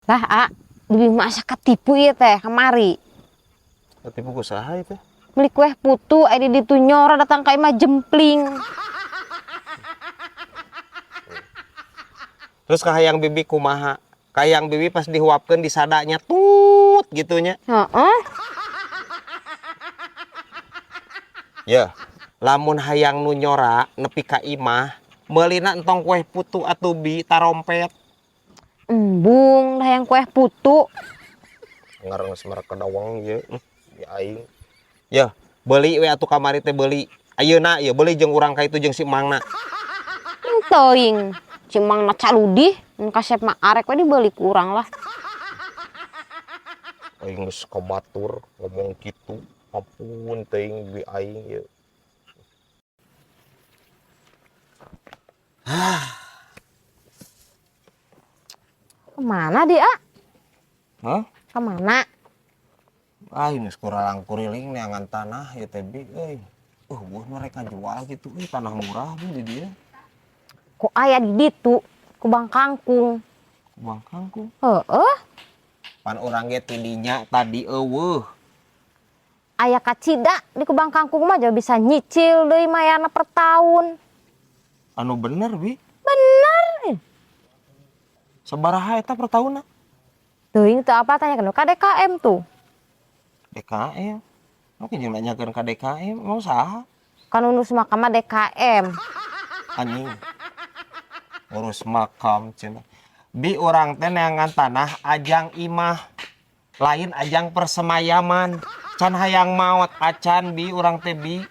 Lah, A, bibi mah asa katipu ieu teh kamari. Katipu ku saha ieu teh? Beli kue putu aya di ditu nyora datang ka imah jempling. Terus kahayang bibi kumaha? Kahayang bibi pas dihuapkeun disadanya tut gitu nya. Heeh. Ya, lamun hayang nu nyora nepi ka imah, meulina entong kue putu atuh bi tarompet. Embung dah hayang kue putu. Ngarang geus merek kedawang ieu, di aing. Ya, beuli we atuh kamari teh beuli. Ayeuna ieu beuli jeung urang ka itu jeung si Mangna. Teuing, si Mangna caludih, mun kasep mah arek we dibeuli ku urang lah. Aing geus ka batur ngomong kitu. Ampun teuing bi aing ieu. Kemana dia? Hah? Kemana? Aing geus kuralang kuriling neangan tanah ieu teh bi euy. Buah mereka jual gitu euy, tanah murah bi di dieu. Ku aya di ditu, ku Bang Kangkung. Ku Bang Kangkung? Heeh. Pan urang ge ti dinya tadi eueuh. Aya kacida di Kubang Kangkung mah jauh bisa nyicil deui mayarna per tahun. Anu bener bi? Bener. Sabaraha eta per tahunna? Teuing teu apa tanya ka DKM tuh. DKM? Mungkin jeung nanyakeun ka DKM, mau saha? Kan ngurus makam mah DKM. Anjing. Ngurus makam cenah. Bi urang teh neangan tanah ajang imah, lain ajang persemayaman. Can hayang maot acan bi urang teh bi.